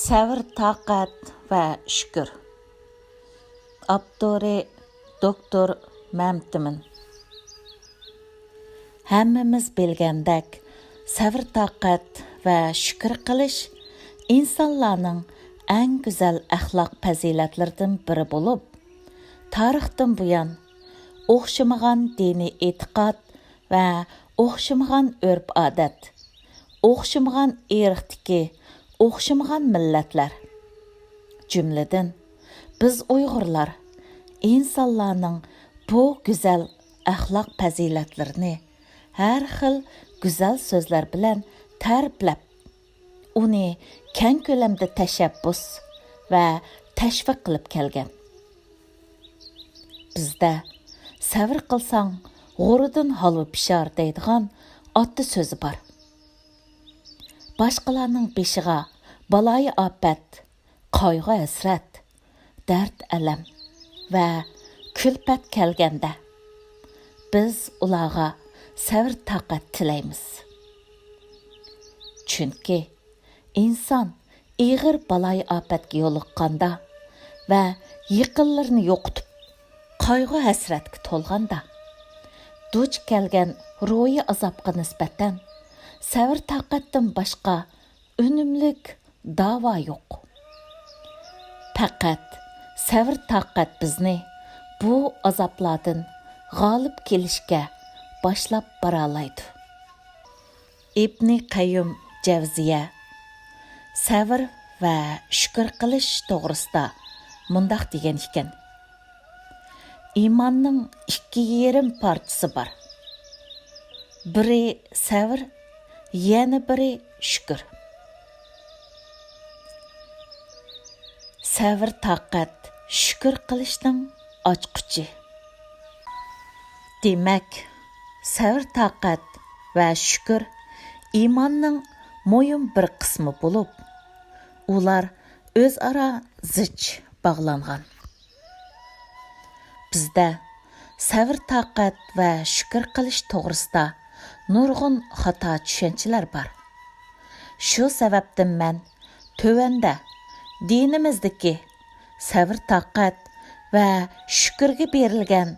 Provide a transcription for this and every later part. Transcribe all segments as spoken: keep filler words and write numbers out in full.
سەۋر-تاقەت ۋە شۈكۈر. ئاپتورى: دوكتور مەمتىمىن. ھەممىمىز بىلگەندەك، سەۋر-تاقەت ۋە شۈكۈر قىلىش ئىنسانلارنىڭ ئەڭ گۈزەل ئەخلاق پەزىلەتلىرىدىن بىرى بولۇپ، تارىختىن بۇيان ئوخشىمىغان دىنىي ئېتىقاد ۋە ئوخشىمىغان ئۆرپ-ئادەت، ئوخشىمىغان ئىرقتىكى ئوخشىمىغان مىللەتلەر، جۈملىدىن بىز ئۇيغۇرلار ئىنسانلارنىڭ بۇ گۈزەل ئەخلاق پەزىلەتلىرىنى ھەر خىل گۈزەل سۆزلەر بىلەن تەرىپلەپ، ئۇنى كەڭ كۆلەمدە تەشەببۇس ۋە تەشۋىق قىلىپ كەلگەن. بىزدە «سەۋر قىلساڭ، غورىدىن ھالۋا پىشار» دەيدىغان ئاتە سۆزى بار. باشقىلارنىڭ بېشىغا بالايىئاپەت، قايغۇ-ھەسرەت، دەرد-ئەلەم ۋە كۈلپەت كەلگەندە، بىز ئۇلارغا سەۋر-تاقەت تىلەيمىز. چۈنكى ئىنسان ئېغىر بالايىئاپەتكە يولۇققاندا ۋە يېقىنلىرىنى يوقىتىپ، قايغۇ-ھەسرەتكە تولغاندا، دۇچ كەلگەن روھىي ئازابقا نىسبەتەن سەۋر-تاقەتتىن باشقا ئۈنۈملۈك داۋا يوق. پەقەت سەۋر-تاقەت بىزنى بۇ ئازابلاردىن غالىب كېلىشكە باشلاپ بارالايدۇ. ئىبنى قەييۇم جەۋزىيە سەۋر ۋە شۈكۈر قىلىش توغرىسىدا مۇنداق دېگەن ئىكەن: ئىماننىڭ ئىككى يېرىم پارچىسى بار. بىرى سەۋر، يەنە بىرى شۈكۈر. سەۋر-تاقەت شۈكۈر قىلىشنىڭ ئاچقۇچى. دېمەك، سەۋر-تاقەت ۋە شۈكۈر ئىماننىڭ مۇھىم بىر قىسمى بولۇپ، ئۇلار ئۆزئارا زىچ باغلانغان. بىزدە سەۋر-تاقەت ۋە شۈكۈر قىلىش توغرىسىدا نۇرغۇن خاتا چۈشەنچىلەر بار. شۇ سەۋەبتىن مەن تۆۋەندە دىنىمىزدىكى سەۋر-تاقەت ۋە شۈكۈرگە بېرىلگەن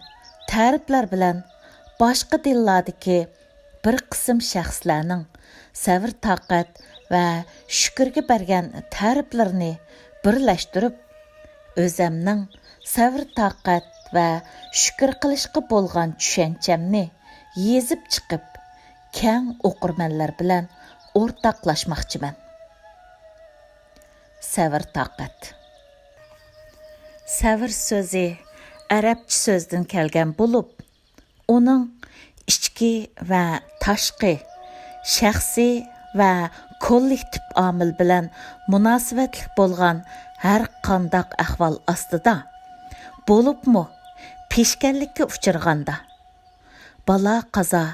تەرىپلەر بىلەن باشقا دىنلاردىكى بىر قىسىم شەخسلەرنىڭ سەۋر-تاقەت ۋە شۈكۈرگە بەرگەن تەرىپلىرىنى بىرلەشتۈرۈپ، ئۆزەمنىڭ سەۋر-تاقەت ۋە شۈكۈر قىلىشقا بولغان چۈشەنچەمنى يېزىپ چىقىپ، كەڭ ئوقۇرمەنلەر بىلەن ئورتاقلاشماقچىمەن. سەۋر-تاقەت. سەۋر سۆزى ئەرەبچە سۆزدىن كەلگەن بولۇپ، ئۇنىڭ ئىچكى ۋە تاشقى، شەخسىي ۋە كوللېكتىپ ئامىل بىلەن مۇناسىۋەتلىك بولغان ھەر قانداق ئەھۋال ئاستىدا، بولۇپمۇ پېشكەللىككە ئۇچرىغاندا، بالا-قازا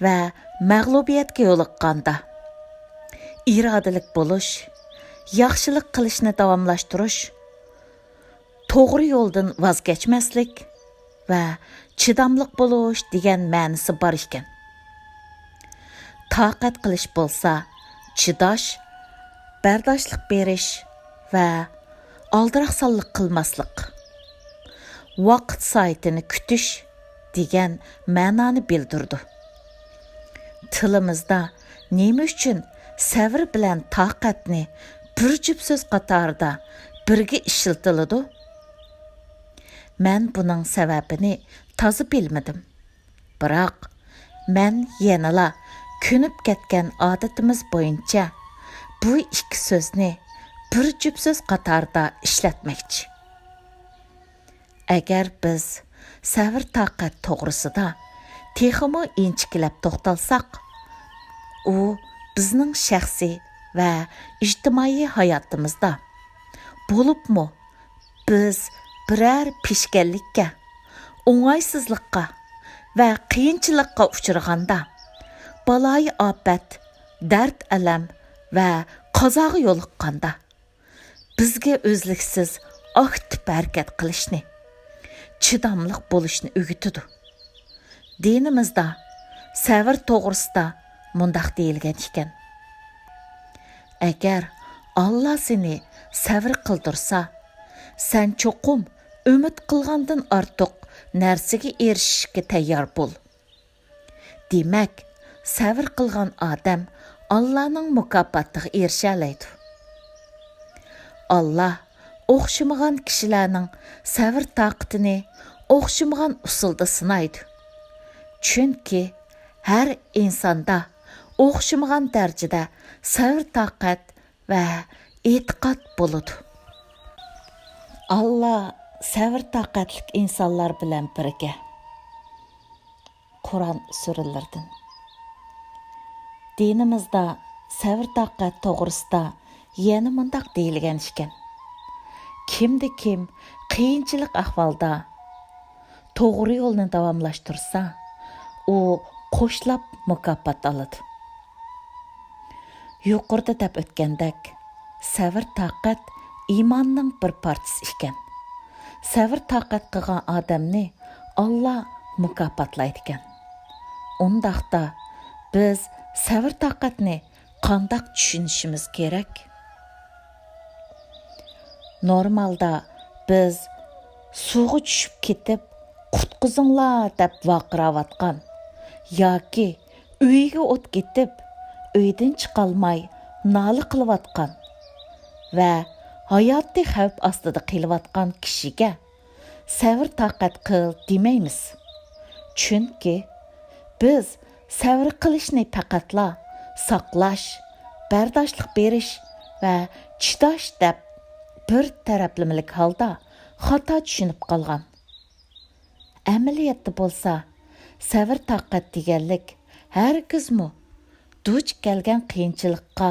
ۋە مەغلۇبىيەتكە يولۇققاندا، ئىرادىلىك بولۇش، ياخشىلىق قىلىشنى داۋاملاشتۇرۇش، توغرا يولدىن ۋاز كەچمەسلىك ۋە چىداملىق بولۇش دېگەن مەنىسى بار ئىكەن. تاقەت قىلىش بولسا چىداش، بەرداشلىق بېرىش ۋە ئالدىراقسانلىق قىلماسلىق، ۋاقىت سائىتىنى كۈتۈش دېگەن مەنانى بىلدۈرىدۇ. تىلىمىزدا نېمە ئۈچۈن سەۋر بىلەن تاقەتنى بىر جۈپ سۆز قاتارىدا بىرگە ئىشلىتىلىدۇ؟ مەن بۇنىڭ سەۋەبىنى تازا بىلمىدىم. بىراق، مەن يەنىلا كۆنۈپ كەتكەن ئادىتىمىز بويىچە بۇ ئىككى سۆزنى بىر جۈپ سۆز قاتارىدا ئىشلەتمەكچى. ئەگەر بىز سەۋر-تاقەت توغرىسىدا تېخىمۇ ئىنچىكىلەپ توختالساق، ئۇ بىزنىڭ شەخسىي ۋە ئىجتىمائىي ھاياتىمىزدا، بولۇپمۇ بىز بىرەر پېشكەللىككە، ئوڭايسىزلىققا ۋە قىيىنچىلىققا ئۇچرىغاندا، بالايىئاپەت، دەرد-ئەلەم ۋە قازاغا يولۇققاندا، بىزگە ئۈزلۈكسىز ئاكتىپ ھەرىكەت قىلىشنى، چىداملىق بولۇشنى ئۆگىتىدۇ. دىنىمىزدا سەۋر توغرىسىدا مۇنداق دېيىلگەن ئىكەن: ئەگەر ئاللا سېنى سەۋر قىلدۇرسا، سەن چوقۇم ئۈمىد قىلغاندىن ئارتۇق نەرسىگە ئېرىشىشكە تەييار بول. دېمەك، سەۋر قىلغان ئادەم ئاللانىڭ مۇكاپاتىغا ئېرىشەلەيدۇ. ئاللا ئوخشىمىغان كىشىلەرنىڭ سەۋر-تاقىتىنى ئوخشىمىغان ئۇسۇلدا سىنايدۇ. چۈنكى ھەر ئىنساندا ئوخشىمىغان دەرىجىدە سەۋر-تاقەت ۋە ئېتىقاد بولىدۇ. ئاللا سەۋر-تاقەتلىك ئىنسانلار بىلەن بىرگە. قۇرئان سۈرىلىرىدىن. دىنىمىزدا سەۋر-تاقەت توغرىسىدا يەنە مۇنداق دېيىلگەن ئىكەن: كىمدە كىم قىيىنچىلىق ئەھۋالدا توغرا يولنى داۋاملاشتۇرسا، ئۇ قوشلاپ مۇكاپات ئالىدۇ. يۇقىرىدا دەپ ئۆتكەندەك، سەۋر-تاقەت ئىماننىڭ بىر پارچىسى ئىكەن. سەۋر-تاقەت قىلغان ئادەمنى ئاللا مۇكاپاتلايدىكەن. ئۇنداقتا بىز سەۋر-تاقەتنى قانداق چۈشىنىشىمىز كېرەك؟ نورمالدا بىز سۇغا چۈشۈپ كېتىپ، «قۇتقۇزۇڭلار!» دەپ ۋارقىراۋاتقان ياكى ئۆيىگە ئوت كېتىپ، ئۆيدىن چىقالماي نالە قىلىۋاتقان ۋە ھاياتىي خەۋپ ئاستىدا قېلىۋاتقان كىشىگە «سەۋر-تاقەت قىل» دېمەيمىز. چۈنكى بىز سەۋر قىلىشنى پەقەتلا ساقلاش، بەرداشلىق بېرىش ۋە چىداش دەپ بىر تەرەپلىمىلىك ھالدا خاتا چۈشىنىپ قالغان. ئەمەلىيەتتە بولسا، سەۋر-تاقەت دېگەنلىك ھەرگىزمۇ دۇچ كەلگەن قىيىنچىلىققا،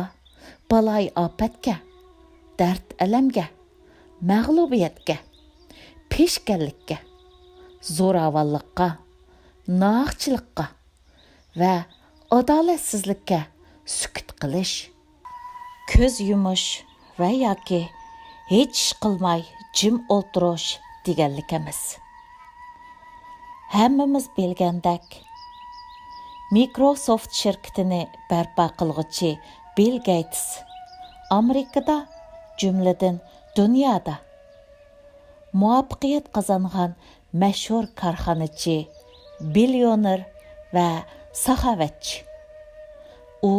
بالايىئاپەتكە، دەرد-ئەلەمگە، مەغلۇبىيەتكە، پېشكەللىككە، زوراۋانلىققا، ناھەقچىلىققا ۋە ئادالەتسىزلىككە سۈكۈت قىلىش، كۆز يۇمۇش ۋە ياكى ھېچ ئىش قىلماي جىم ئولتۇرۇش دېگەنلىك ئەمەس. ھەممىمىز بىلگەندەك، مىكروسوفت شىركىتىنى بەرپا قىلغۇچى بىل گېيتس ئامېرىكىدا، جۈملىدىن دۇنيادا مۇۋەپپەقىيەت قازانغان مەشھۇر كارخانىچى، بىليونېر ۋە ساخاۋەتچى. ئۇ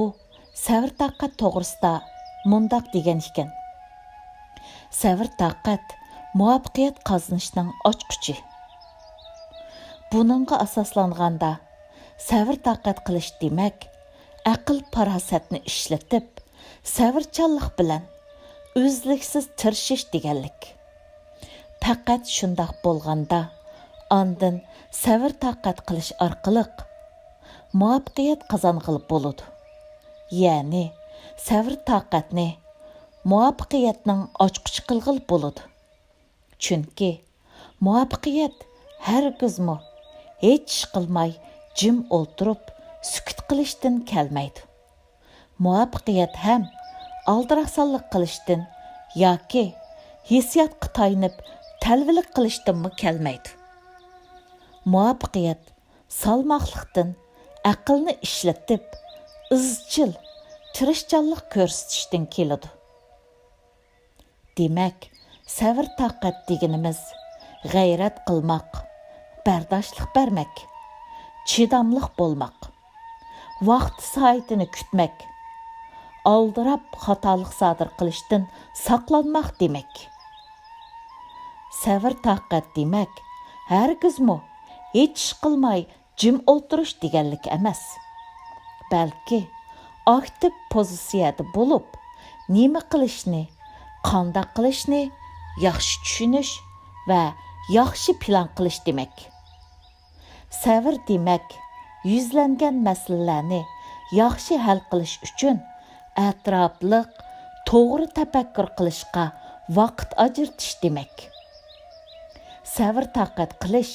سەۋر-تاقەت توغرىسىدا مۇنداق دېگەن ئىكەن: «سەۋر-تاقەت مۇۋەپپەقىيەت قازىنىشنىڭ ئاچقۇچى.» بۇنىڭغا ئاساسلانغاندا، سەۋر-تاقەت قىلىش دېمەك، ئەقىل-پاراسەتنى ئىشلىتىپ، سەۋرچانلىق بىلەن ئۈزلۈكسىز تىرىشىش دېگەنلىك. پەقەت شۇنداق بولغاندا، ئاندىن سەۋر-تاقەت قىلىش ئارقىلىق مۇۋەپپەقىيەت قازانغىلى بولىدۇ. يەنى سەۋر-تاقەتنى مۇۋەپپەقىيەتنىڭ ئاچقۇچى قىلغىلى بولىدۇ. چۈنكى مۇۋەپپەقىيەت ھەرگىزمۇ ھېچ ئىش قىلماي جىم ئولتۇرۇپ سۈكۈت قىلىشتىن كەلمەيدۇ. مۇۋەپپەقىيەت ھەم ئالدىراقسانلىق قىلىشتىن ياكى ھېسسىياتقا تايىنىپ تەلۋىلىك قىلىشتىنمۇ كەلمەيدۇ. مۇۋەپپەقىيەت سالماقلىقتىن، ئەقىلنى ئىشلىتىپ، ئىزچىل تىرىشچانلىق كۆرسىتىشتىن كېلىدۇ. دېمەك، سەۋر-تاقەت دېگىنىمىز غەيرەت قىلماق، بەرداشلىق بەرمەك، چىداملىق بولماق، ۋاقتى سائىتىنى كۈتمەك، ئالدىراپ خاتالىق سادىر قىلىشتىن ساقلانماق دېمەك. سەۋر-تاقەت دېمەك، ھەرگىزمۇ ھېچ ئىش قىلماي جىم ئولتۇرۇش دېگەنلىك ئەمەس، بەلكى ئاكتىپ پوزىتسىيەدە بولۇپ، نېمە قىلىشنى، قانداق قىلىشنى ياخشى چۈشىنىش ۋە ياخشى پىلان قىلىش دېمەك. سەۋر دېمەك، يۈزلەنگەن مەسىلىلەرنى ياخشى ھەل قىلىش ئۈچۈن ئەتراپلىق، توغرا تەپەككۇر قىلىشقا ۋاقىت ئاجرىتىش دېمەك. سەۋر-تاقەت قىلىش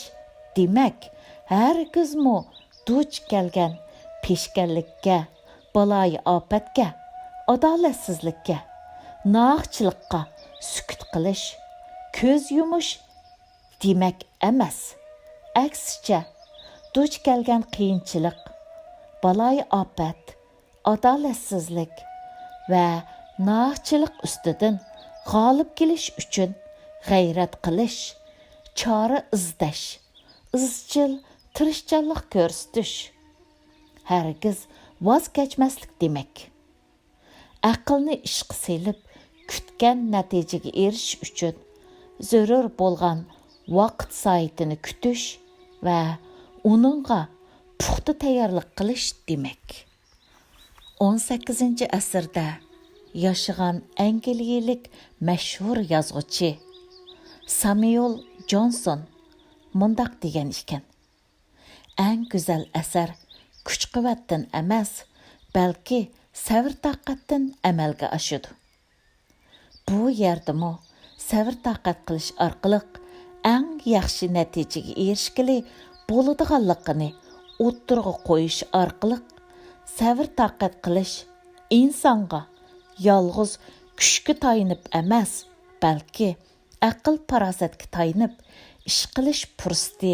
دېمەك، ھەرگىزمۇ دۇچ كەلگەن پېشكەللىككە، بالايىئاپەتكە، ئادالەتسىزلىككە، ناھەقچىلىققا سۈكۈت قىلىش، كۆز يۇمۇش دېمەك ئەمەس. ئەكسىچە، دۇچ كەلگەن قىيىنچىلىق، بالايىئاپەت، ئادالەتسىزلىك ۋە ناھەقچىلىق ئۈستىدىن غالىب كېلىش ئۈچۈن غەيرەت قىلىش، چارە ئىزدەش، ئىزچىل تىرىشچانلىق كۆرسىتىش، ھەرگىز ۋاز كەچمەسلىك دېمەك. ئەقىلنى ئىشقا سېلىپ، كۈتكەن نەتىجىگە ئېرىشىش ئۈچۈن زۆرۈر بولغان ۋاقىت سائىتىنى كۈتۈش ۋە ئۇنىڭغا پۇختا تەييارلىق قىلىش دېمەك. ئون سەككىزىنچى ئەسىردە ياشىغان ئەنگلىيەلىك مەشھۇر يازغۇچى ساميۇل جونسون مۇنداق دېگەن ئىكەن: «ئەڭ گۈزەل ئەسەر كۈچ-قۇۋۋەتتىن ئەمەس، بەلكى سەۋر-تاقەتتىن ئەمەلگە ئاشىدۇ.» بۇ يەردىمۇ سەۋر-تاقەت قىلىش ئارقىلىق ئەڭ ياخشى نەتىجىگە ئېرىشكىلى بولىدىغانلىقىنى ئوتتۇرىغا قويۇش ئارقىلىق، سەۋر-تاقەت قىلىش ئىنسانغا يالغۇز كۈچكە تايىنىپ ئەمەس، بەلكى ئەقىل-پاراسەتكە تايىنىپ ئىش قىلىش پۇرسىتى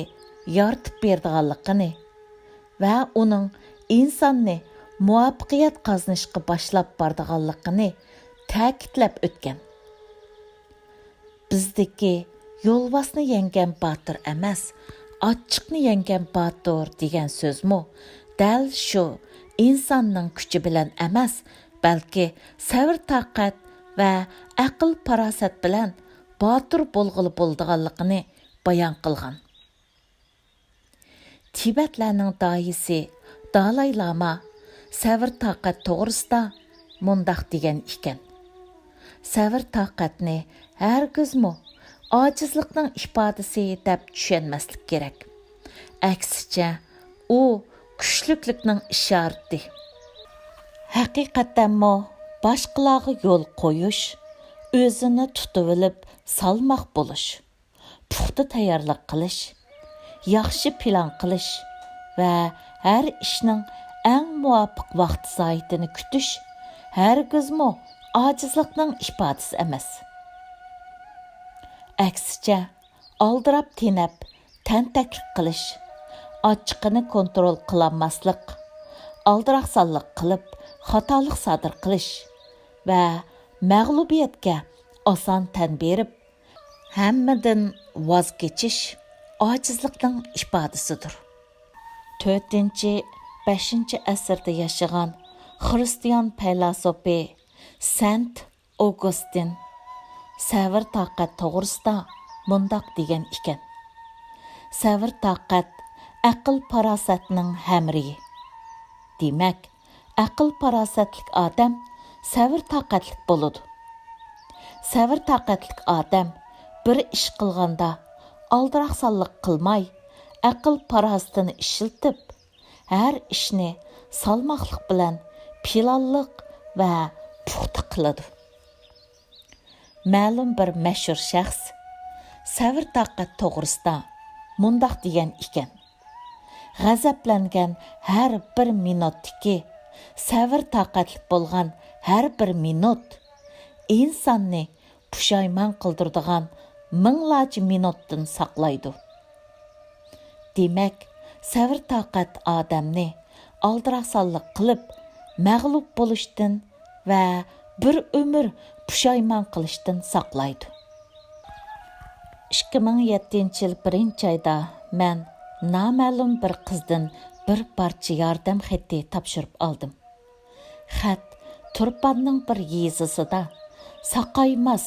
يارىتىپ بېرىدىغانلىقىنى ۋە ئۇنىڭ ئىنساننى مۇۋەپپەقىيەت قازىنىشقا باشلاپ بارىدىغانلىقىنى تەكىتلەپ ئۆتكەن. «بىزدىكى يولۋاسنى يەڭگەن باتۇر ئەمەس، ئاچچىقنى يەڭگەن باتۇر» دېگەن سۆزمۇ دەل شۇ ئىنساننىڭ كۈچى بىلەن ئەمەس، بەلكى سەۋر-تاقەت ۋە ئەقىل-پاراسەت بىلەن باتۇر بولغىلى بولىدىغانلىقىنى بايان قىلغان. تىبەتلەرنىڭ داھىيسى دالاي لاما سەۋر-تاقەت توغرىسىدا مۇنداق دېگەن ئىكەن: «سەۋر-تاقەتنى ھەرگىزمۇ ئاجىزلىقنىڭ ئىپادىسى دەپ چۈشەنمەسلىك كېرەك. ئەكسىچە، ئۇ كۈچلۈكلۈكنىڭ ئىشارىتى. ھەقىقەتەنمۇ باشقىلارغا يول قويۇش، ئۆزىنى تۇتۇۋېلىپ سالماق بولۇش، پۇختا تەييارلىق قىلىش، ياخشى پىلان قىلىش ۋە ھەر ئىشنىڭ ئەڭ مۇۋاپىق ۋاقتى سائىتىنى كۈتۈش ھەرگىزمۇ ئاجىزلىقنىڭ ئىپادىسى ئەمەس. ئەكسىچە، ئالدىراپ تېنەپ تەنتەكلىك قىلىش، ئاچچىقىنى كونترول قىلالماسلىق، ئالدىراقسانلىق قىلىپ خاتالىق سادىر قىلىش ۋە مەغلۇبىيەتكە ئاسان تەن بېرىپ، ھەممىدىن ۋاز كېچىش ئاجىزلىقنىڭ ئىپادىسىدۇر.» تۆتىنچى، بەشىنچى ئەسىردە ياشىغان خرىستىيان پەيلاسوپى سەنت ئوگۇستىن سەۋر-تاقەت توغرىسىدا مۇنداق دېگەن ئىكەن: «سەۋر-تاقەت ئەقىل-پاراسەتنىڭ ھەمرىيى. دېمەك، ئەقىل-پاراسەتلىك ئادەم سەۋر-تاقەتلىك بولىدۇ. سەۋر-تاقەتلىك ئادەم بىر ئىش قىلغاندا ئالدىراقسانلىق قىلماي، ئەقىل-پاراسىتىنى ئىشلىتىپ، ھەر ئىشنى سالماقلىق بىلەن پىلانلىق ۋە پۇختا قىلىدۇ.» مەلۇم بىر مەشھۇر شەخس سەۋر-تاقەت توغرىسىدا مۇنداق دېگەن ئىكەن: «غەزەپلەنگەن ھەر بىر مىنۇتتىكى سەۋر-تاقەتلىك بولغان ھەر بىر مىنۇت ئىنساننى پۇشايمان قىلدۇرىدىغان مىڭلارچە مىنۇتتىن ساقلايدۇ.» دېمەك، سەۋر-تاقەت ئادەمنى ئالدىراقسانلىق قىلىپ، مەغلۇپ بولۇشتىن ۋە بىر ئۆمۈر پۇشايمان قىلىشتىن ساقلايدۇ. ئىككى مىڭ يەتتىنچى يىل بىرىنچى ئايدا مەن نامەلۇم بىر قىزدىن بىر پارچە ياردەم خېتى تاپشۇرۇپ ئالدىم. خەت تۇرپاننىڭ بىر يېزىسىدا ساقايماس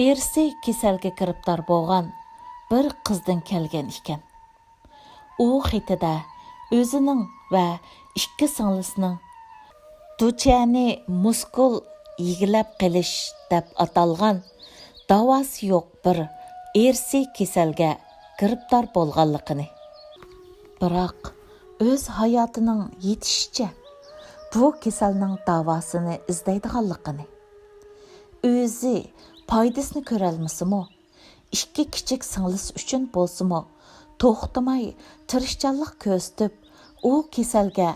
ئىرسىي كېسەلگە گىرىپتار بولغان بىر قىزدىن كەلگەن ئىكەن. ئۇ خېتىدە ئۆزىنىڭ ۋە ئىككى سىڭلىسىنىڭ دۇچيەنى مۇسكۇل يېگىلەپ قېلىش دەپ ئاتالغان داۋاسى يوق بىر ئىرسىي كېسەلگە گىرىپتار بولغانلىقىنى، بىراق ئۆز ھاياتىنىڭ يېتىشىچە بۇ كېسەلنىڭ داۋاسىنى ئىزدەيدىغانلىقىنى، ئۆزى پايدىسىنى كۆرەلمىسىمۇ، ئىككى كىچىك سىڭلىسى ئۈچۈن بولسىمۇ توختىماي تىرىشچانلىق كۆرسىتىپ، ئۇ كېسەلگە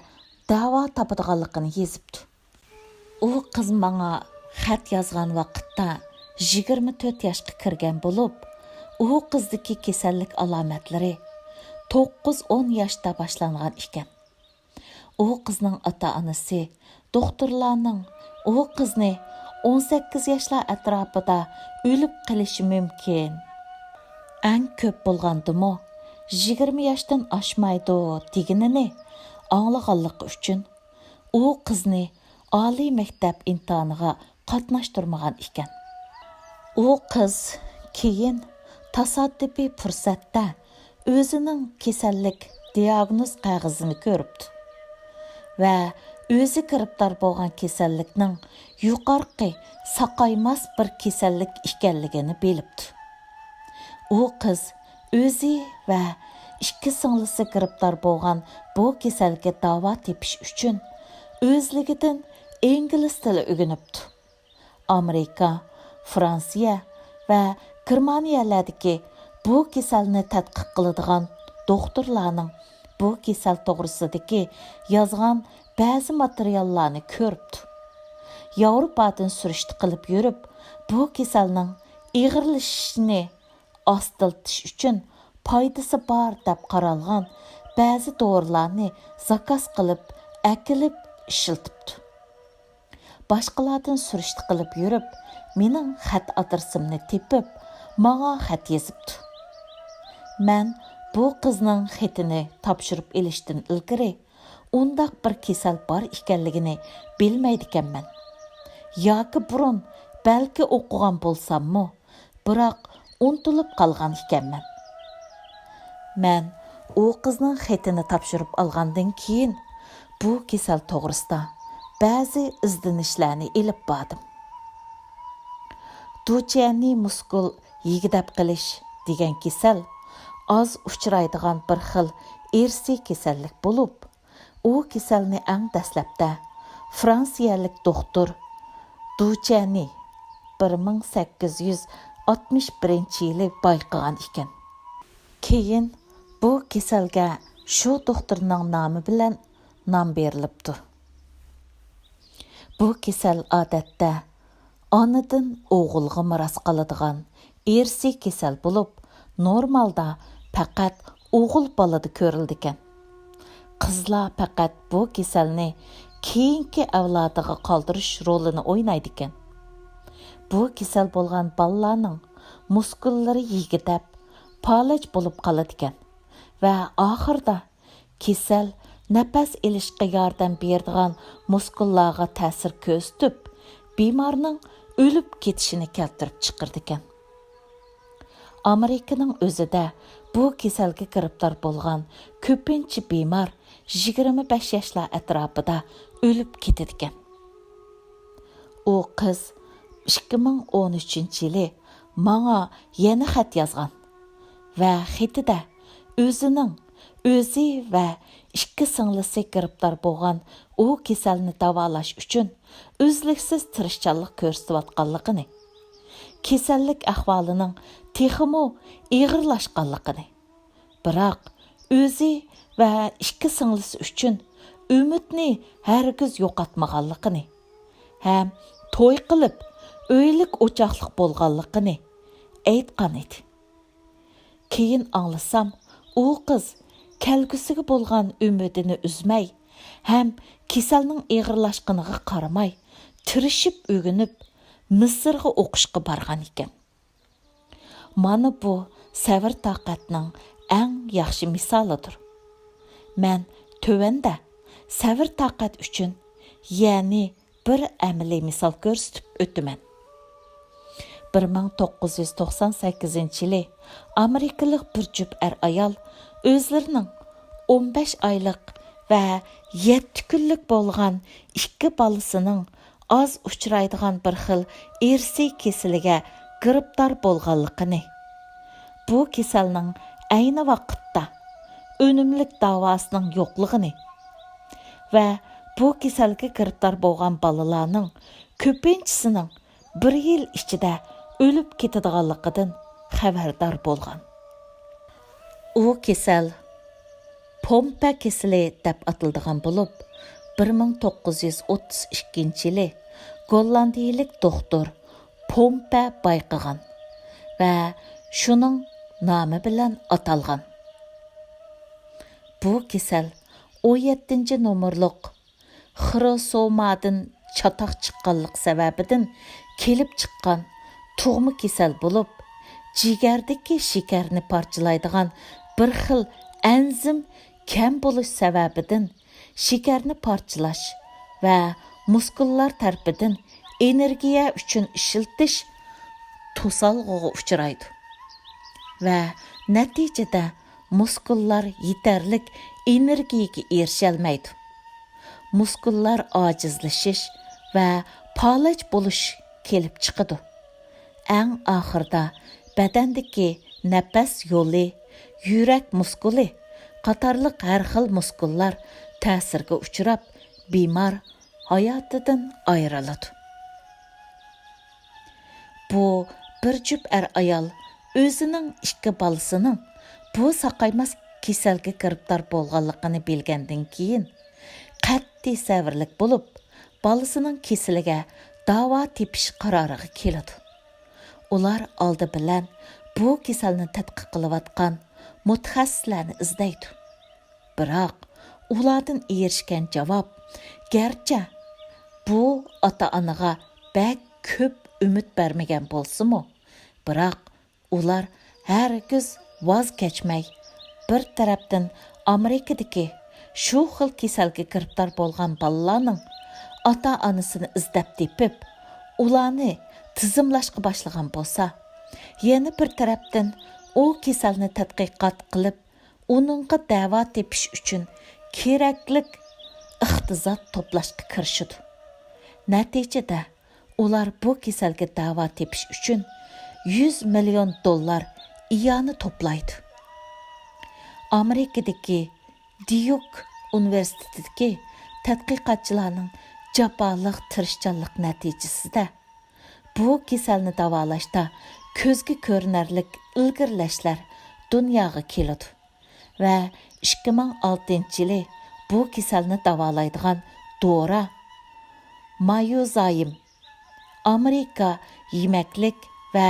داۋا تاپىدىغانلىقىنى يېزىپتۇ. ئۇ قىز ماڭا خەت يازغان ۋاقىتتا يىگىرمە تۆت ياشقا كىرگەن بولۇپ، ئۇ قىزدىكى كېسەللىك ئالامەتلىرى توققۇز ئون ياشتا باشلانغان ئىكەن. ئۇ قىزنىڭ ئاتا-ئانىسى دوختۇرلارنىڭ ئۇ قىزنى ئون سەككىز ياشلار ئەتراپىدا ئۆلۈپ قېلىشى مۇمكىن. ئەڭ كۆپ بولغاندىمۇ يىگىرمە ياشتىن ئاشمايدۇ دېگىنىنى ئاڭلىغانلىقى ئۈچۈن، ئۇ قىزنى ئالىي مەكتەپ ئىمتىھانىغا قاتناشتۇرمىغان ئىكەن. ئۇ قىز كېيىن تاسادىپىي پۇرسەتتە ئۆزىنىڭ كېسەللىك دىياگنوز قەغىزىنى كۆرۈپتۇ ۋە ئۆزى گىرىپتار بولغان كېسەللىكنىڭ يۇقارقى ساقايماس بىر كېسەللىك ئىكەنلىكىنى بىلىپتۇ. ئۇ قىز ئۆزى ۋە ئىككى سىڭلىسى گىرىپتار بولغان بۇ كېسەلگە داۋا تېپىش ئۈچۈن ئۆزلۈكىدىن ئىنگلىز تىلى ئۆگىنىپتۇ. ئامېرىكا، فرانسىيە ۋە گېرمانىيەلەردىكى بۇ كېسەلنى تەتقىق قىلىدىغان دوختۇرلارنىڭ بۇ كېسەل توغرىسىدىكى يازغان بەزى ماتېرىياللارنى كۆرۈپتۇ. ياۋروپادىن سۈرۈشتە قىلىپ يۈرۈپ، بۇ كېسەلنىڭ ئېغىرلىشىشىنى ئاستىلىتىش ئۈچۈن پايدىسى بار دەپ قارالغان بەزى دورىلارنى زاكاز قىلىپ ئەكېلىپ ئىشلىتىپتۇ. باشقىلاردىن سۈرۈشتە قىلىپ يۈرۈپ، مېنىڭ خەت ئادرېسىمنى تېپىپ، ماڭا خەت يېزىپتۇ. مەن بۇ قىزنىڭ خېتىنى تاپشۇرۇپ ئېلىشتىن ئىلگىرى ئۇنداق بىر كېسەل بار ئىكەنلىكىنى بىلمەيدىكەنمەن. ياكى بۇرۇن بەلكى ئوقۇغان بولساممۇ، بىراق ئۇنتۇلۇپ قالغان ئىكەنمەن. مەن ئۇ قىزنىڭ خېتىنى تاپشۇرۇپ ئالغاندىن كېيىن، بۇ كېسەل توغرىسىدا بەزى ئىزدىنىشلەرنى ئېلىپ باردىم. دۇچيەننى مۇسكۇل يىگدەپ قېلىش دېگەن كېسەل ئاز ئۇچرايدىغان بىر خىل ئىرسىي كېسەللىك بولۇپ، ئۇ كېسەلنى ئەڭ دەسلەپتە فرانسىيەلىك دوختۇر دۇچيەننى بىر مىڭ سەككىز يۈز ئاتمىش بىرىنچى يىلى بايقىغان ئىكەن. كېيىن بۇ كېسەلگە شۇ دوختۇرنىڭ نامى بىلەن نام بېرىلىپتۇ. بۇ كېسەل ئادەتتە ئانىدىن ئوغۇلغا مىراس قالىدىغان ئىرسىي كېسەل بولۇپ، نورمالدا پەقەت ئوغۇل بالىدا كۆرۈلىدىكەن. قىزلار پەقەت بۇ كېسەلنى كېيىنكى ئەۋلادىغا قالدۇرۇش رولىنى ئوينايدىكەن. بۇ كېسەل بولغان بالىلارنىڭ مۇسكۇللىرى يىگدەپ، پالەچ بولۇپ قالىدىكەن ۋە ئاخىرىدا كېسەل نەپەس ئېلىشقا ياردەم بېرىدىغان مۇسكۇللارغا تەسىر كۆرسىتىپ، بىمارنىڭ ئۆلۈپ كېتىشىنى كەلتۈرۈپ چىقىرىدىكەن. ئامېرىكىنىڭ ئۆزىدە بۇ كېسەلگە گىرىپتار بولغان كۆپىنچە بىمار يىگىرمە بەش ياشلار ئەتراپىدا ئۆلۈپ كېتىدىكەن. ئۇ قىز ئىككى مىڭ ئون ئۈچىنچى يىلى ماڭا يەنە خەت يازغان ۋە خېتىدە ئۆزىنىڭ، ئۆزى ۋە ئىككى سىڭلىسى گىرىپتار بولغان ئۇ كېسەلنى داۋالاش ئۈچۈن ئۈزلۈكسىز تىرىشچانلىق كۆرسىتىۋاتقانلىقىنى، كېسەللىك ئەھۋالىنىڭ تېخىمۇ ئېغىرلاشقانلىقىنى، بىراق ئۆزى ۋە ئىككى سىڭلىسى ئۈچۈن ئۈمىدنى ھەرگىز يوقاتمىغانلىقىنى ھەم توي قىلىپ، ئۆيلۈك ئوچاقلىق بولغانلىقىنى ئېيتقان ئىدى. كېيىن ئاڭلىسام، ئۇ قىز كەلگۈسىگە بولغان ئۈمىدىنى ئۈزمەي ھەم كېسەلنىڭ ئېغىرلاشقىنىغا قارىماي، تىرىشىپ ئۆگىنىپ، مىسىرغا ئوقۇشقا بارغان ئىكەن. مانا بۇ سەۋر-تاقەتنىڭ ئەڭ ياخشى مىسالىدۇر. مەن تۆۋەندە سەۋر-تاقەت ئۈچۈن يەنى بىر ئەمەلىي مىسال كۆرسىتىپ ئۆتىمەن. بىر مىڭ توققۇز يۈز توقسان سەككىزىنچى يىلى ئامېرىكىلىق بىر جۈپ ئەر-ئايال ئۆزلىرىنىڭ ئون بەش ئايلىق ۋە يەتتە كۈنلۈك بولغان ئىككى بالىسىنىڭ ئاز ئۇچرايدىغان بىر خىل ئىرسىي كېسىلىگە گىرىپتار بولغانلىقىنى، بۇ كېسەلنىڭ ئەينى ۋاقىتتا ئۈنۈملۈك داۋاسىنىڭ يوقلۇقىنى ۋە بۇ كېسەلگە گىرىپتار بولغان بالىلارنىڭ كۆپىنچىسىنىڭ بىر يىل ئىچىدە ئۆلۈپ كېتىدىغانلىقىدىن خەۋەردار بولغان. ئۇ كېسەل پومپە كېسىلى دەپ ئاتىلىدىغان بولۇپ، بىر مىڭ توققۇز يۈز ئوتتۇز ئىككىنچى يىلى گوللاندىيىلىك دوختۇر پومپە بايقىغان ۋە شۇنىڭ نامى بىلەن ئاتالغان. بۇ كېسەل ئون يەتتىنچى نومۇرلۇق خروسومادىن چاتاق چىققانلىق سەۋەبىدىن كېلىپ چىققان تۇغما كېسەل بولۇپ، جىگەردىكى شېكەرنى پارچىلايدىغان بىر خىل ئەنزىم كەم بولۇش سەۋەبىدىن شېكەرنى پارچىلاش ۋە مۇسكۇللار تەرىپىدىن ئېنېرگىيە ئۈچۈن ئىشلىتىش توسالغۇغا ئۇچرايدۇ ۋە نەتىجىدە مۇسكۇللار يېتەرلىك ئېنېرگىيەگە ئېرىشەلمەيدۇ. مۇسكۇللار ئاجىزلىشىش ۋە پالەچ بولۇش كېلىپ چىقىدۇ. ئەڭ ئاخىرىدا بەدەندىكى نەپەس يولى، يۈرەك مۇسكۇلى قاتارلىق ھەر خىل مۇسكۇللار تەسىرگە ئۇچراپ، بىمار ھاياتىدىن ئايرىلىدۇ. بۇ بىر جۈپ ئەر-ئايال ئۆزىنىڭ ئىككى بالىسىنىڭ بۇ ساقايماس كېسەلگە گىرىپتار بولغانلىقىنى بىلگەندىن كېيىن، قەتئىي سەۋرلىك بولۇپ، بالىسىنىڭ كېسىلىگە داۋا تېپىش قارارىغا كېلىدۇ. ئۇلار ئالدى بىلەن بۇ كېسەلنى تەتقىق قىلىۋاتقان مۇتەخەسسىسلەرنى ئىزدەيدۇ. بىراق، ئۇلاردىن ئېرىشكەن جاۋاب، گەرچە بۇ ئاتا-ئانىغا بەك كۆپ ئۈمىد بەرمىگەن بولسىمۇ، بىراق ئۇلار ھەرگىز ۋاز كەچمەي، بىر تەرەپتىن ئامېرىكىدىكى شۇ خىل كېسەلگە گىرىپتار بولغان بالىلارنىڭ ئاتا-ئانىسىنى ئىزدەپ تېپىپ، ئۇلارنى تىزىملاشقا باشلىغان بولسا، يەنە بىر تەرەپتىن ئۇ كېسەلنى تەتقىقات قىلىپ، ئۇنىڭغا دەۋا تېپىش ئۈچۈن كېرەكلىك ئىقتىساد توپلاشقا كىرىشىدۇ. نەتىجىدە، ئۇلار بۇ كېسەلگە داۋا تېپىش ئۈچۈن يۈز مىليون دوللار ئىئانە توپلايدۇ. ئامېرىكىدىكى ديۇك ئۇنىۋېرسىتېتىدىكى تەتقىقاتچىلارنىڭ جاپالىق تىرىشچانلىق نەتىجىسىدە، بۇ كېسەلنى داۋالاشتا كۆزگە كۆرۈنەرلىك ئىلگىرىلەشلەر دۇنياغا كېلىدۇ ۋە ئىككى مىڭ ئالتىنچى يىلى بۇ كېسەلنى داۋالايدىغان دورا مايوزايم ئامېرىكا يېمەكلىك ۋە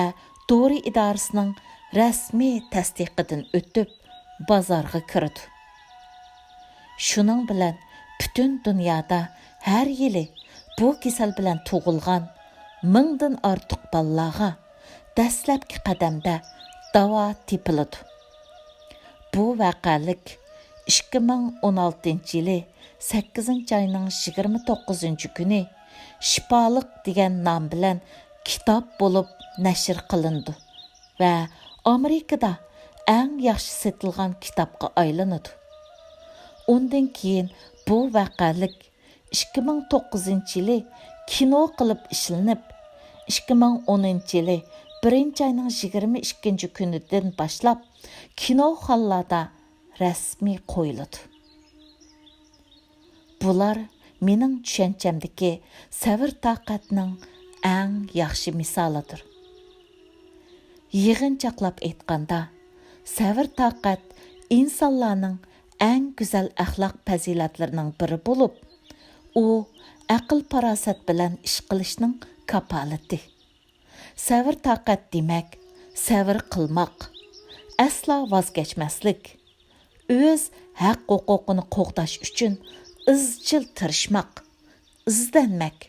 دورا ئىدارىسىنىڭ رەسمىي تەستىقىدىن ئۆتۈپ، بازارغا كىرىدۇ. شۇنىڭ بىلەن پۈتۈن دۇنيادا ھەر يىلى بۇ كېسەل بىلەن تۇغۇلغان مىڭدىن ئارتۇق بالىلارغا دەسلەپكى قەدەمدە داۋا تېپىلىدۇ. بۇ ۋەقەلىك ئىككى مىڭ ئون ئالتىنچى يىلى سەككىزىنچى ئاينىڭ يىگىرمە توققۇزىنچى كۈنى شىپالىق دېگەن نام بىلەن كىتاب بولۇپ نەشر قىلىنىدۇ ۋە ئامېرىكىدا ئەڭ ياخشى سېتىلغان كىتابقا ئايلىنىدۇ. ئۇندىن كېيىن بۇ ۋەقەلىك ئىككى مىڭ توققۇزىنچى يىلى كىنو قىلىپ ئىشلىنىپ، ئىككى مىڭ ئونىنچى يىلى بىرىنچى ئاينىڭ يىگىرمە ئىككىنچى كۈنىدىن باشلاپ كىنوخانىلاردا رەسمىي قويۇلىدۇ. بۇلار مېنىڭ چۈشەنچەمدىكى سەۋر-تاقەتنىڭ ئەڭ ياخشى مىسالىدۇر. يىغىنچاقلاپ ئېيتقاندا، سەۋر-تاقەت ئىنسانلارنىڭ ئەڭ گۈزەل ئەخلاق پەزىلەتلىرىنىڭ بىرى بولۇپ، ئۇ ئەقىل-پاراسەت بىلەن ئىش قىلىشنىڭ كاپالىتى. سەۋر-تاقەت دېمەك، سەۋر قىلماق، ئەسلا ۋاز كەچمەسلىك، ئۆز ھەق-ھوقۇقىنى قوغداش ئۈچۈن ئىزچىل تىرىشماق، ئىزدەنمەك،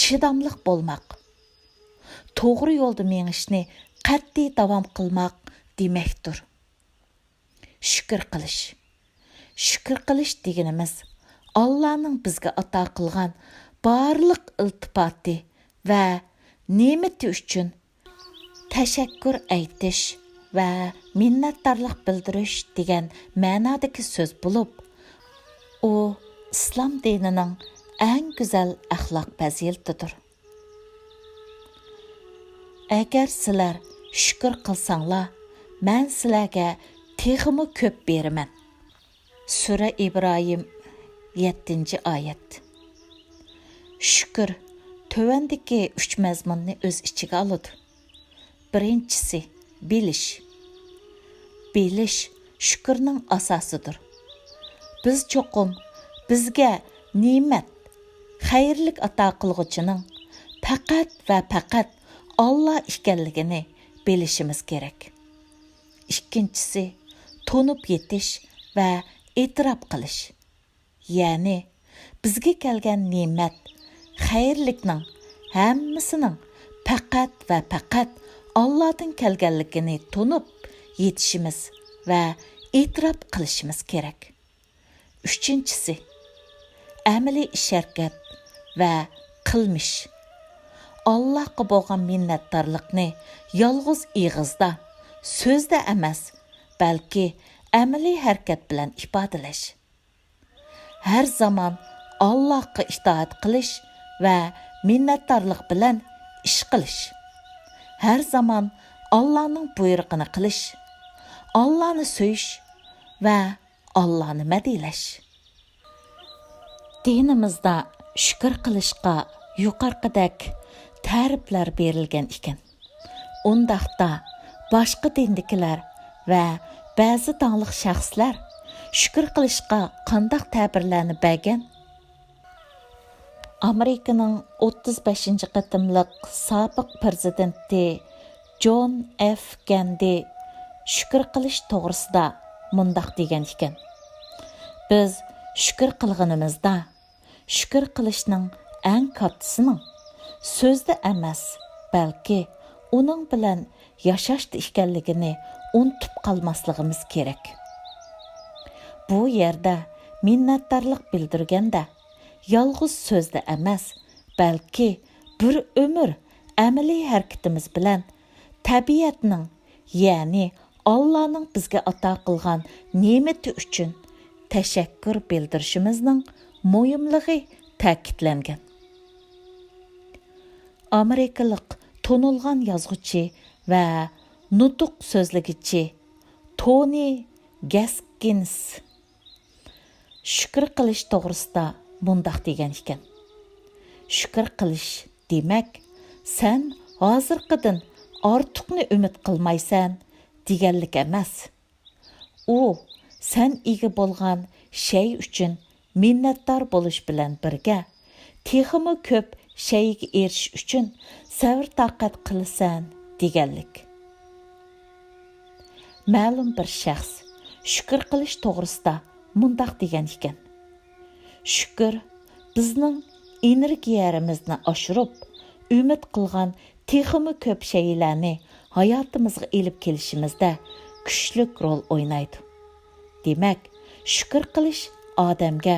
چىداملىق بولماق، توغرا يولدا مېڭىشنى قەتئىي داۋام قىلماق دېمەكتۇر. شۈكۈر قىلىش. شۈكۈر قىلىش دېگىنىمىز، ئاللانىڭ بىزگە ئاتا قىلغان بارلىق ئىلتىپاتى ۋە نېمىتى ئۈچۈن تەشەككۈر ئېيتىش ۋە مىننەتدارلىق بىلدۈرۈش دېگەن مەنادىكى سۆز بولۇپ، ئۇ ئىسلام دىنىنىڭ ئەڭ گۈزەل ئەخلاق پەزىلىتىدۇر. ئەگەر سىلەر شۈكۈر قىلساڭلار، مەن سىلەرگە تېخىمۇ كۆپ بېرىمەن. سۈرە ئىبراھىم، يەتتىنچى ئايەت. شۈكۈر تۆۋەندىكى ئۈچ مەزمۇننى ئۆز ئىچىگە ئالىدۇ. بىرىنچىسى، بىلىش. بىلىش شۈكۈرنىڭ ئاساسىدۇر. بىز چوقۇم بىزگە نېمەت، خەيرلىك ئاتا قىلغۇچىنىڭ پەقەت ۋە پەقەت ئاللا ئىكەنلىكىنى بىلىشىمىز كېرەك. ئىككىنچىسى، تونۇپ يېتىش ۋە ئېتىراپ قىلىش. يەنى، بىزگە كەلگەن نېمەت، خەيرلىكنىڭ ھەممىسىنىڭ پەقەت ۋە پەقەت ئاللادىن كەلگەنلىكىنى تونۇپ يېتىشىمىز ۋە ئېتىراپ قىلىشىمىز كېرەك. ئۈچىنچىسى، ئەمەلىي ئىش-ھەرىكەت ۋە قىلمىش. ئاللاغا بولغان مىننەتدارلىقنى يالغۇز ئېغىزدا، سۆزدە ئەمەس، بەلكى ئەمەلىي ھەرىكەت بىلەن ئىپادىلەش. ھەر زامان ئاللاغا ئىتائەت قىلىش ۋە مىننەتدارلىق بىلەن ئىش قىلىش. ھەر زامان ئاللانىڭ بۇيرۇقىنى قىلىش، ئاللانى سۆيۈش ۋە ئاللانى مەدھىيلەش. دىنىمىزدا شۈكۈر قىلىشقا يۇقىرىقىدەك تەرىپلەر بېرىلگەن ئىكەن. ئۇنداقتا باشقا دىندىكىلەر ۋە بەزى داڭلىق شەخسلەر شۈكۈر قىلىشقا قانداق تەبىرلەرنى بەرگەن؟ ئامېرىكىنىڭ ئوتتۇز بەشىنچى قېتىملىق سابىق پىرېزىدېنتى جون ئېف كېننېدى شۈكۈر قىلىش توغرىسىدا مۇنداق دېگەن ئىكەن: «بىز شۈكۈر قىلغىنىمىزدا، شۈكۈر قىلىشنىڭ ئەڭ كاتتىسىنىڭ سۆزدە ئەمەس، بەلكى ئۇنىڭ بىلەن ياشاشتا ئىكەنلىكىنى ئۇنتۇپ قالماسلىقىمىز كېرەك.» بۇ يەردە مىننەتدارلىق بىلدۈرگەندە، يالغۇز سۆزدە ئەمەس، بەلكى بىر ئۆمۈر ئەمەلىي ھەرىكىتىمىز بىلەن تەبىئەتنىڭ، يەنى ئاللانىڭ بىزگە ئاتا قىلغان نېمىتى ئۈچۈن تەشەككۈر بىلدۈرۈشىمىزنىڭ مۇھىملىقى تەكىتلەنگەن. ئامېرىكىلىق تونۇلغان يازغۇچى ۋە نۇتۇق سۆزلىگۈچى تونى گەسكىنس شۈكۈر قىلىش توغرىسىدا مۇنداق دېگەن ئىكەن: «شۈكۈر قىلىش دېمەك، سەن ھازىرقىدىن ئارتۇقنى ئۈمىد قىلمايسەن دېگەنلىك ئەمەس. ئۇ سەن ئىگە بولغان شەي ئۈچۈن مىننەتدار بولۇش بىلەن بىرگە، تېخىمۇ كۆپ شەيگە ئېرىشىش ئۈچۈن سەۋر-تاقەت قىلىسەن دېگەنلىك.» مەلۇم بىر شەخس شۈكۈر قىلىش توغرىسىدا مۇنداق دېگەن ئىكەن: «شۈكۈر بىزنىڭ ئېنېرگىيەمىزنى ئاشۇرۇپ، ئۈمىد قىلغان تېخىمۇ كۆپ شەيئىلەرنى ھاياتىمىزغا ئېلىپ كېلىشىمىزدە كۈچلۈك رول ئوينايدۇ. دېمەك، شۈكۈر قىلىش ئادەمگە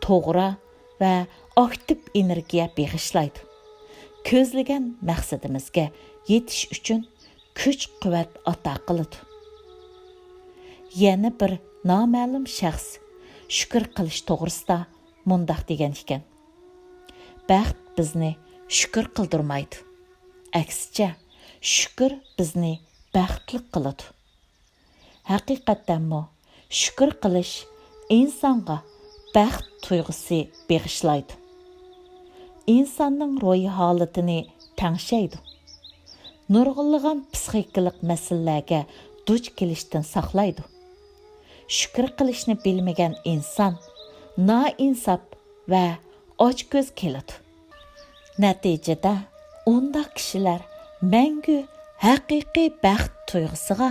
توغرا ۋە ئاكتىپ ئېنېرگىيە بېغىشلايدۇ. كۆزلىگەن مەقسىتىمىزگە يېتىش ئۈچۈن كۈچ-قۇۋۋەت ئاتا قىلىدۇ.» يەنە بىر نامەلۇم شەخس شۈكۈر قىلىش توغرىسىدا مۇنداق دېگەن ئىكەن: «بەخت بىزنى شۈكۈر قىلدۇرمايدۇ. ئەكسىچە، شۈكۈر بىزنى بەختلىك قىلىدۇ.» ھەقىقەتەنمۇ، شۈكۈر قىلىش ئىنسانغا بەخت تۇيغۇسى بېغىشلايدۇ. ئىنساننىڭ روھىي ھالىتىنى تەڭشەيدۇ. نۇرغۇنلىغان پسىخىكىلىق مەسىلىلەرگە دۇچ كېلىشتىن ساقلايدۇ. شۈكۈر قىلىشنى بىلمىگەن ئىنسان نائىنساپ ۋە ئاچكۆز كېلىدۇ. نەتىجىدە، ئۇنداق كىشىلەر مەڭگۈ ھەقىقىي بەخت تۇيغۇسىغا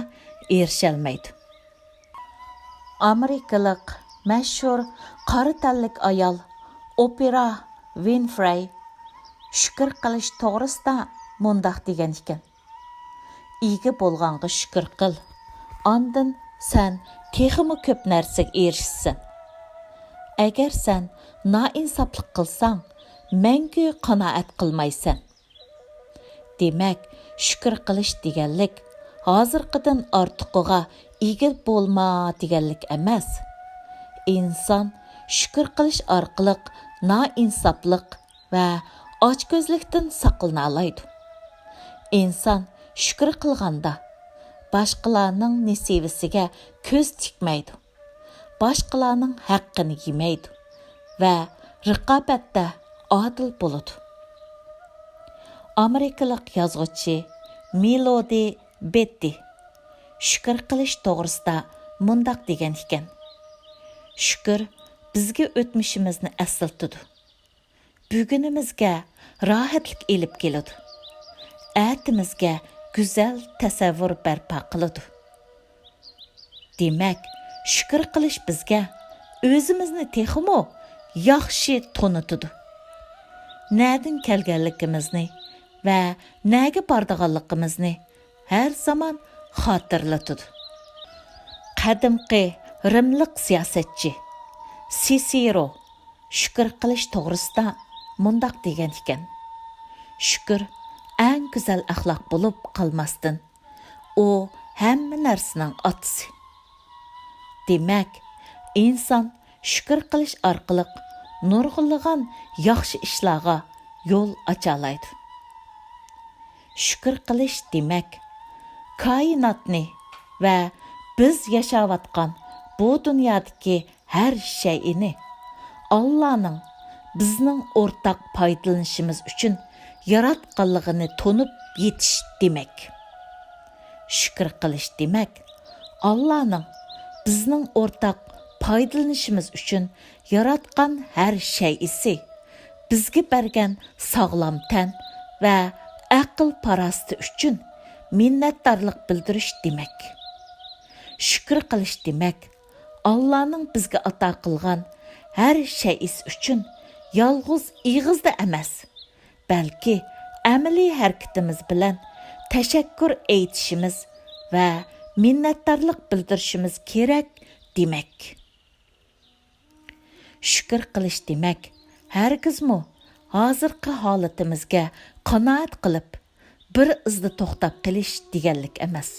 ئېرىشەلمەيدۇ. ئامېرىكىلىق مەشھۇر قارا تەنلىك ئايال ئوپېرا ۋىنفرەي شۈكۈر قىلىش توغرىسىدا مۇنداق دېگەن ئىكەن: «ئىگە بولغانغا شۈكۈر قىل. ئاندىن سەن تېخىمۇ كۆپ نەرسىگە ئېرىشىسەن. ئەگەر سەن نائىنساپلىق قىلساڭ، مەڭگۈ قانائەت قىلمايسەن.» دېمەك، شۈكۈر قىلىش دېگەنلىك ھازىرقىدىن ئارتۇقىغا ئىگە بولما دېگەنلىك ئەمەس. ئىنسان شۈكۈر قىلىش ئارقىلىق نائىنساپلىق ۋە ئاچكۆزلۈكتىن ساقلىنالايدۇ. ئىنسان شۈكۈر قىلغاندا، باشقىلارنىڭ نېسىۋىسىگە كۆز تىكمەيدۇ، باشقىلارنىڭ ھەققىنى يېمەيدۇ ۋە رىقابەتتە ئادىل بولىدۇ. ئامېرىكىلىق يازغۇچى مېلودى بېتتى شۈكۈر قىلىش توغرىسىدا مۇنداق دېگەن ئىكەن: «شۈكۈر بىزگە ئۆتمۈشىمىزنى ئەسلىتىدۇ. بۈگۈنىمىزگە راھەتلىك ئېلىپ كېلىدۇ. ئەتىمىزگە گۈزەل تەسەۋۋۇر بەرپا قىلىدۇ.» دېمەك، شۈكۈر قىلىش بىزگە ئۆزىمىزنى تېخىمۇ ياخشى تونۇتىدۇ. نەدىن كەلگەنلىكىمىزنى ۋە نەگە بارىدىغانلىقىمىزنى ھەر زامان خاتىرىلىتىدۇ. قەدىمكى رىملىق سىياسەتچى سىسېرو شۈكۈر قىلىش توغرىسىدا مۇنداق دېگەن ئىكەن: «شۈكۈر ئەڭ گۈزەل ئەخلاق بولۇپ قالماستىن، ئۇ ھەممە نەرسىنىڭ ئاتىسى.» دېمەك، ئىنسان شۈكۈر قىلىش ئارقىلىق نۇرغۇنلىغان ياخشى ئىشلارغا يول ئاچالايدۇ. شۈكۈر قىلىش دېمەك، كائىناتنى ۋە بىز ياشاۋاتقان بۇ دۇنيادىكى ھەر شەيئىنى ئاللانىڭ بىزنىڭ ئورتاق پايدىلىنىشىمىز ئۈچۈن ياراتقانلىقىنى تونۇپ يېتىش دېمەك. شۈكۈر قىلىش دېمەك، ئاللانىڭ بىزنىڭ ئورتاق پايدىلىنىشىمىز ئۈچۈن ياراتقان ھەر شەيئىسى، بىزگە بەرگەن ساغلام تەن ۋە ئەقىل-پاراسىتى ئۈچۈن مىننەتدارلىق بىلدۈرۈش دېمەك. شۈكۈر قىلىش دېمەك، ئاللانىڭ بىزگە ئاتا قىلغان ھەر شەيئىسى ئۈچۈن يالغۇز ئېغىزدا ئەمەس، بەلكى ئەمەلىي ھەرىكىتىمىز بىلەن تەشەككۈر ئېيتىشىمىز ۋە مىننەتدارلىق بىلدۈرۈشىمىز كېرەك دېمەك. شۈكۈر قىلىش دېمەك، ھەرگىزمۇ ھازىرقى ھالىتىمىزگە قانائەت قىلىپ، بىر ئىزدا توختاپ قېلىش دېگەنلىك ئەمەس.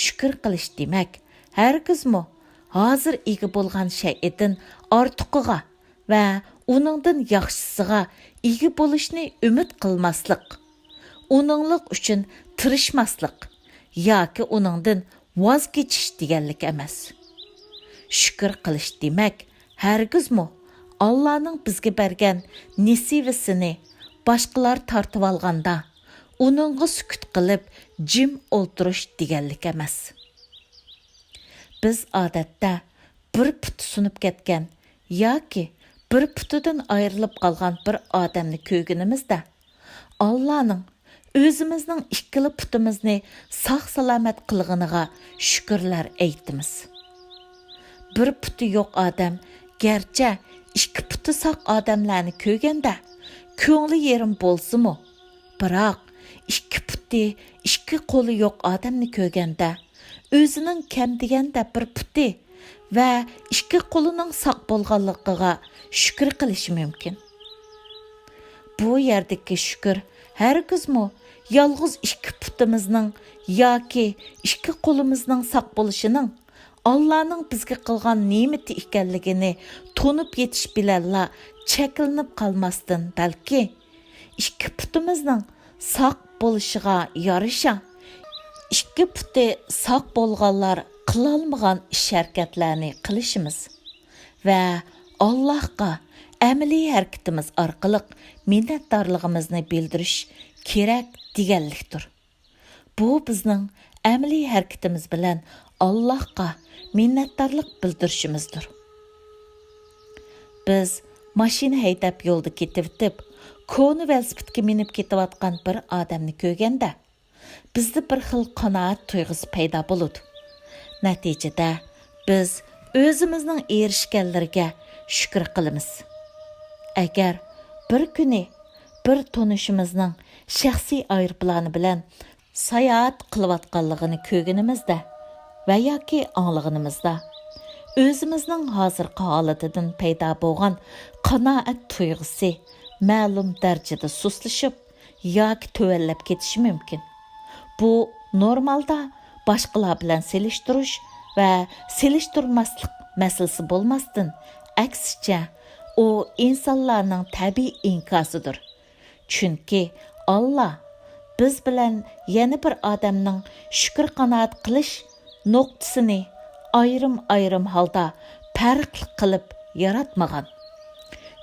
شۈكۈر قىلىش دېمەك، ھەرگىزمۇ ھازىر ئىگە بولغان شەيئىدىن ئارتۇقىغا ۋە ئۇنىڭدىن ياخشىسىغا ئىگە بولۇشنى ئۈمىد قىلماسلىق، ئۇنىڭلىق ئۈچۈن تىرىشماسلىق ياكى ئۇنىڭدىن ۋاز كېچىش دېگەنلىك ئەمەس. شۈكۈر قىلىش دېمەك، ھەرگىزمۇ ئاللانىڭ بىزگە بەرگەن نېسىۋىسىنى باشقىلار تارتىۋالغاندا، ئۇنىڭغا سۈكۈت قىلىپ جىم ئولتۇرۇش دېگەنلىك ئەمەس. بىز ئادەتتە بىر پۇتى سۇنۇپ كەتكەن ياكى بىر پۇتىدىن ئايرىلىپ قالغان بىر ئادەمنى كۆرگىنىمىزدە، ئاللانىڭ ئۆزىمىزنىڭ ئىككىلا پۇتىمىزنى ساق-سالامەت قىلغىنىغا شۈكۈرلەر ئېيتىمىز. بىر پۇتى يوق ئادەم گەرچە ئىككى پۇتى ساق ئادەملەرنى كۆرگەندە كۆڭلى يېرىم بولسىمۇ، بىراق ئىككى پۇتى، ئىككى قولى يوق ئادەمنى كۆرگەندە ئۆزىنىڭ كەم دېگەندە بىر پۇتى ۋە ئىككى قولىنىڭ ساق بولغانلىقىغا شۈكۈر قىلىشى مۇمكىن. بۇ يەردىكى شۈكۈر ھەرگىزمۇ يالغۇز ئىككى پۇتىمىزنىڭ ياكى ئىككى قولىمىزنىڭ ساق بولۇشىنىڭ ئاللانىڭ بىزگە قىلغان نېمىتى ئىكەنلىكىنى تونۇپ يېتىش بىلەنلا چەكلىنىپ قالماستىن، بەلكى ئىككى پۇتىمىزنىڭ ساق بولۇشىغا يارىشا، ئىككى پۇتى ساق بولغانلار قىلالمىغان ئىش-ھەرىكەتلەرنى قىلىشىمىز ۋە ئاللاھقا ئەمەلىي ھەرىكىتىمىز ئارقىلىق مىننەتدارلىقىمىزنى بىلدۈرۈش كېرەك دېگەنلىكتۇر. بۇ بىزنىڭ ئەمەلىي ھەرىكىتىمىز بىلەن ئاللاھقا مىننەتدارلىق بىلدۈرۈشىمىزدۇر. بىز ماشىنا ھەيدەپ يولدا كېتىۋېتىپ، كونا ۋېلىسىپىتكە مىنىپ كېتىۋاتقان بىر ئادەمنى كۆرگەندە، بىزدە بىر خىل قانائەت تۇيغۇسى پەيدا بولىدۇ. نەتىجىدە، بىز ئۆزىمىزنىڭ ئېرىشكەنلىرىگە شۈكۈر قىلىمىز. ئەگەر بىر كۈنى بىر تونۇشىمىزنىڭ شەخسىي ئايروپىلانى بىلەن ساياھەت قىلىۋاتقانلىقىنى كۆرگىنىمىزدە ۋە ياكى ئاڭلىغىنىمىزدا، ئۆزىمىزنىڭ ھازىرقى ھالىتىدىن پەيدا بولغان قانائەت تۇيغۇسى مەلۇم دەرىجىدە سۇسلىشىپ ياكى تۆۋەنلەپ كېتىشى مۇمكىن. بۇ نورمالدا باشقىلار بىلەن سېلىشتۇرۇش ۋە سېلىشتۇرماسلىق مەسىلىسى بولماستىن، ئەكسىچە، ئۇ ئىنسانلارنىڭ تەبىئىي ئىنكاسىدۇر. چۈنكى ئاللا بىز بىلەن يەنە بىر ئادەمنىڭ شۈكۈر-قانائەت قىلىش نۇقتىسىنى ئايرىم-ئايرىم ھالدا پەرقلىق قىلىپ ياراتمىغان.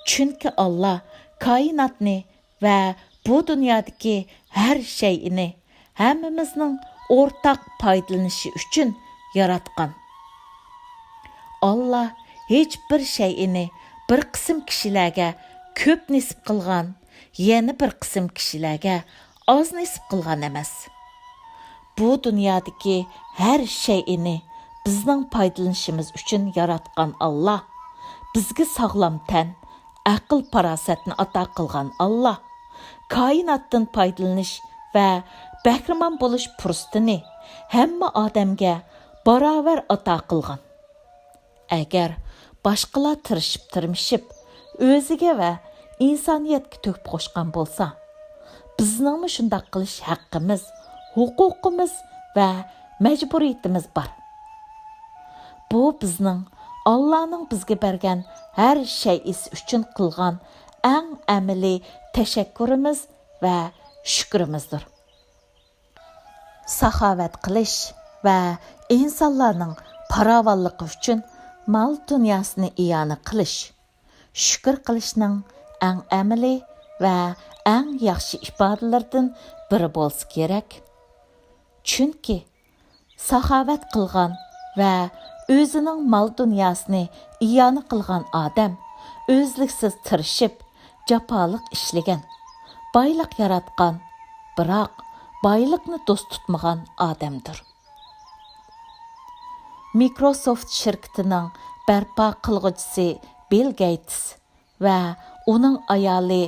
چۈنكى ئاللا كائىناتنى ۋە بۇ دۇنيادىكى ھەر شەيئىنى ھەممىمىزنىڭ ئورتاق پايدىلىنىشى ئۈچۈن ياراتقان. ئاللا ھېچبىر شەيئىنى بىر قىسىم كىشىلەرگە كۆپ نېسىپ قىلغان، يەنە بىر قىسىم كىشىلەرگە ئاز نېسىپ قىلغان ئەمەس. بۇ دۇنيادىكى ھەر شەيئىنى بىزنىڭ پايدىلىنىشىمىز ئۈچۈن ياراتقان ئاللا بىزگە ساغلام تەن، ئەقىل-پاراسەتنى ئاتا قىلغان ئاللا، كائىناتتىن پايدىلىنىش ۋە بەھرىمەن بولۇش پۇرسىتىنى ھەممە ئادەمگە باراۋەر ئاتا قىلغان. ئەگەر باشقىلار تىرىشىپ-تىرمىشىپ، ئۆزىگە ۋە ئىنسانىيەتكە تۆھپە قوشقان بولسا، بىزنىڭمۇ شۇنداق قىلىش ھەققىمىز، ھوقۇقىمىز ۋە مەجبۇرىيىتىمىز بار. بۇ بىزنىڭ ئاللانىڭ بىزگە بەرگەن ھەر شەيئىسى ئۈچۈن قىلغان ئەڭ ئەمەلىي تەشەككۈرىمىز ۋە شۈكرىمىزدۇر. ساخاۋەت قىلىش ۋە ئىنسانلارنىڭ پاراۋانلىقى ئۈچۈن مال-دۇنياسىنى ئىئانە قىلىش، شۈكۈر قىلىشنىڭ ئەڭ ئەمەلىي ۋە ئەڭ ياخشى ئىپادىلىرىدىن بىرى بولسا كېرەك. چۈنكى ساخاۋەت قىلغان ۋە ئۆزىنىڭ مال-دۇنياسىنى ئىئانە قىلغان ئادەم ئۈزلۈكسىز تىرىشىپ، جاپالىق ئىشلىگەن، بايلىق ياراتقان، بىراق بايلىقنى دوست تۇتمىغان ئادەمدۇر. مىكروسوفت شىركىتىنىڭ بەرپا قىلغۇچىسى بىل گېيتس ۋە ئۇنىڭ ئايالى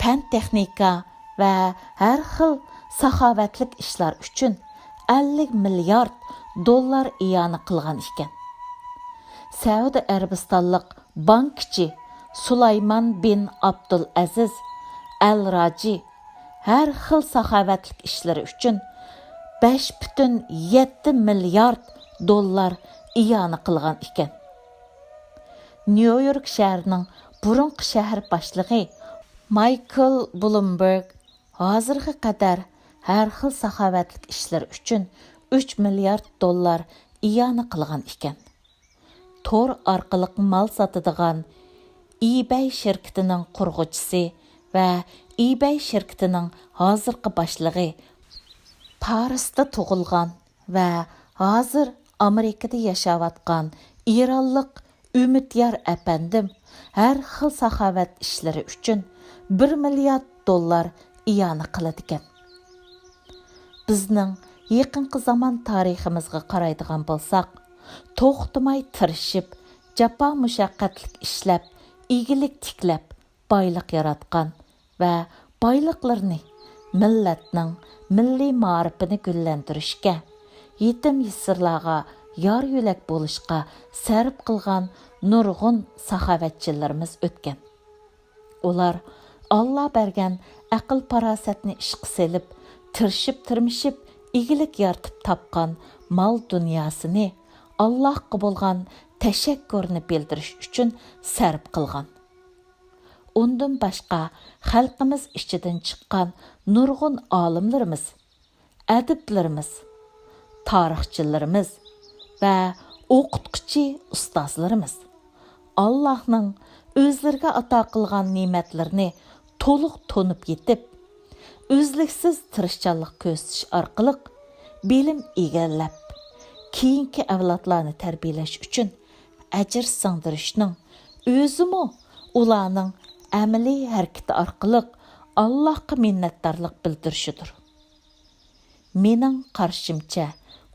پەن-تېخنىكا ۋە ھەر خىل ساخاۋەتلىك ئىشلار ئۈچۈن ئەللىك مىليارد دوللار ئىئانە قىلغان ئىكەن. سەئۇدى ئەرەبىستانلىق بانكىچى سۇلايمان بىن ئابدۇلئەزىز ئەل راجى ھەر خىل ساخاۋەتلىك ئىشلىرى ئۈچۈن بەش پۈتۈن يەتتە مىليارد دوللار ئىئانە قىلغان ئىكەن. نيۇ يورك شەھىرىنىڭ بۇرۇنقى شەھەر باشلىقى مايكل بلۇمبېرگ ھازىرغا قەدەر ھەر خىل ساخاۋەتلىك ئىشلىرى ئۈچۈن ئۈچ مىليارد دوللار ئىئانە قىلغان ئىكەن. تور ئارقىلىق مال ساتىدىغان ئىبەي شىركىتىنىڭ قۇرغۇچىسى ۋە ئىبەي شىركىتىنىڭ ھازىرقى باشلىقى، پارىستا تۇغۇلغان ۋە ھازىر ئامېرىكىدا ياشاۋاتقان ئىرانلىق ئۈمىديار ئەپەندىم ھەر خىل ساخاۋەت ئىشلىرى ئۈچۈن بىر مىليارد دوللار ئىئانە قىلىدىكەن. بىزنىڭ يېقىنقى زامان تارىخىمىزغا قارايدىغان بولساق، توختىماي تىرىشىپ، جاپا-مۇشەققەتلىك ئىشلەپ، ئىگىلىك تىكلەپ، بايلىق ياراتقان ۋە بايلىقلىرىنى مىللەتنىڭ مىللىي مائارىپىنى گۈللەندۈرۈشكە، يېتىم-يېسىرلارغا يار-يۆلەك بولۇشقا سەرپ قىلغان نۇرغۇن ساخاۋەتچىلىرىمىز ئۆتكەن. ئۇلار ئاللا بەرگەن ئەقىل-پاراسەتنى ئىشقا سېلىپ، تىرىشىپ-تىرمىشىپ، ئىگىلىك يارىتىپ تاپقان مال-دۇنياسىنى ئاللاھقا بولغان تەشەككۈرنى بىلدۈرۈش ئۈچۈن سەرپ قىلغان. ئۇندىن باشقا، خەلقىمىز ئىچىدىن چىققان نۇرغۇن ئالىملىرىمىز، ئەدىبلىرىمىز، تارىخچىلىرىمىز ۋە ئوقۇتقۇچى ئۇستازلىرىمىز ئاللاھنىڭ ئۆزلىرىگە ئاتا قىلغان نېمەتلىرىنى تولۇق تونۇپ يېتىپ، ئۈزلۈكسىز تىرىشچانلىق كۆرسىتىش ئارقىلىق بىلىم ئىگىلەپ، كېيىنكى ئەۋلادلارنى تەربىيەلەش ئۈچۈن ئەجىر سىڭدۈرۈشنىڭ ئۆزىمۇ ئۇلارنىڭ ئەمەلىي ھەرىكىتى ئارقىلىق ئاللاھقا مىننەتدارلىق بىلدۈرۈشىدۇر. مېنىڭ قارىشىمچە،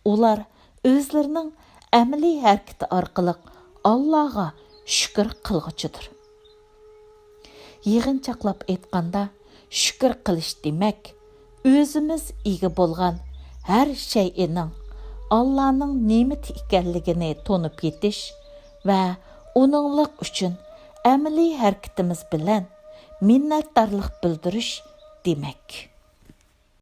ئۇلار ئۆزلىرىنىڭ ئەمەلىي ھەرىكىتى ئارقىلىق ئاللاغا شۈكۈر قىلغۇچىدۇر. يىغىنچاقلاپ ئېيتقاندا، شۈكۈر قىلىش دېمەك، ئۆزىمىز ئىگە بولغان ھەر شەيئىنىڭ ئاللانىڭ نېمىتى ئىكەنلىكىنى تونۇپ يېتىش ۋە ئۇنىڭلىق ئۈچۈن ئەمەلىي ھەرىكىتىمىز بىلەن مىننەتدارلىق بىلدۈرۈش دېمەك.